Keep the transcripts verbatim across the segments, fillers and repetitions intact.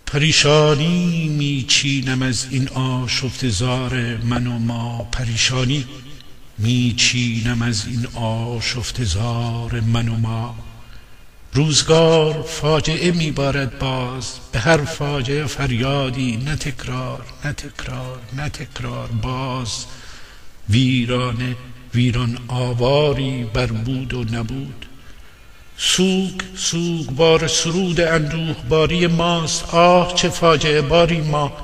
پریشانی می‌چینم از این آشفته‌زار من و ما، پریشانی می‌چینم از این آشفته‌زار من و ما. روزگار فاجعه می‌بارد باز، به هر فاجعه فریادی، نه تکرار، نه تکرار، نه تکرار، باز ویرانه، ویران‌آواری بر بود و نبود. سوگ، سوگوار سرود اندوهباری ماست. آه، چه فاجعه‌باری ما!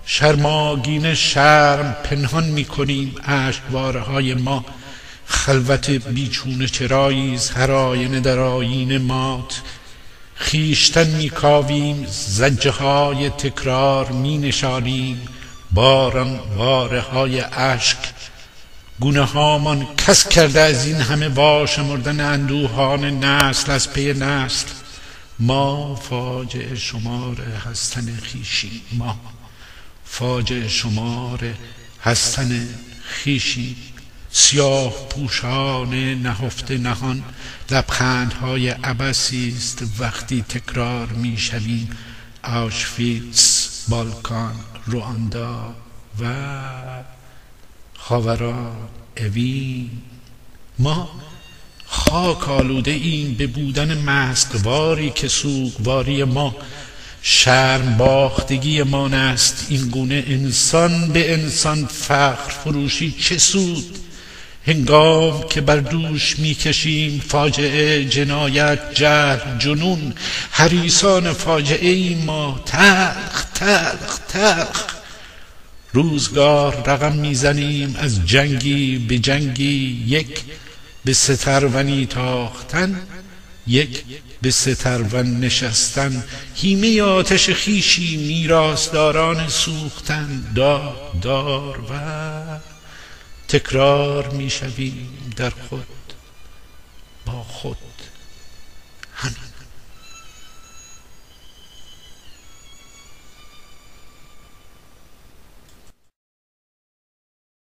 شرم‌آگینه شرم پنهان می‌کنیم، اشک‌واره‌های ما خلوت بی‌چون و چرایی است، هر آینه در آیینه مات. خویشتن می‌کاویم، زجه‌های تکرار می‌نشانیم، باران‌واره‌های اشک گونه‌هامان کز کرده از این همه واشمردن اندوهان نسل از پی نسل. ما فاجعه‌شمار هستن خویشیم، ما فاجعه‌شمار هستن خویشیم. سیاه‌پوشان نهفته نهان لبخندهای عبثی است وقتی تکرار می‌شویم آوشویتس، بالکان، رواندا و خاوران، اوین. ما خاک‌آلوده‌ایم به بودن مسخ‌واری که سوگواری ما شرم‌باختگی‌مان است. این‌گونه انسان به انسان فخرفروشی چه سود؟ هنگام که بر دوش می‌کشیم فاجعه، جنایت، جهل، جنون، حریصان فاجعه‌ایم ما. تلخ، تلخ، تلخ. روزگار رقم می‌زنیم از جنگی به جنگی، یک به سترونی تاختن، یک به سترون نشستن. هیمهٔ آتش خویشی، میراث‌داران سوختن، داغدار و تکرار می‌شویم در خود با خود. همین.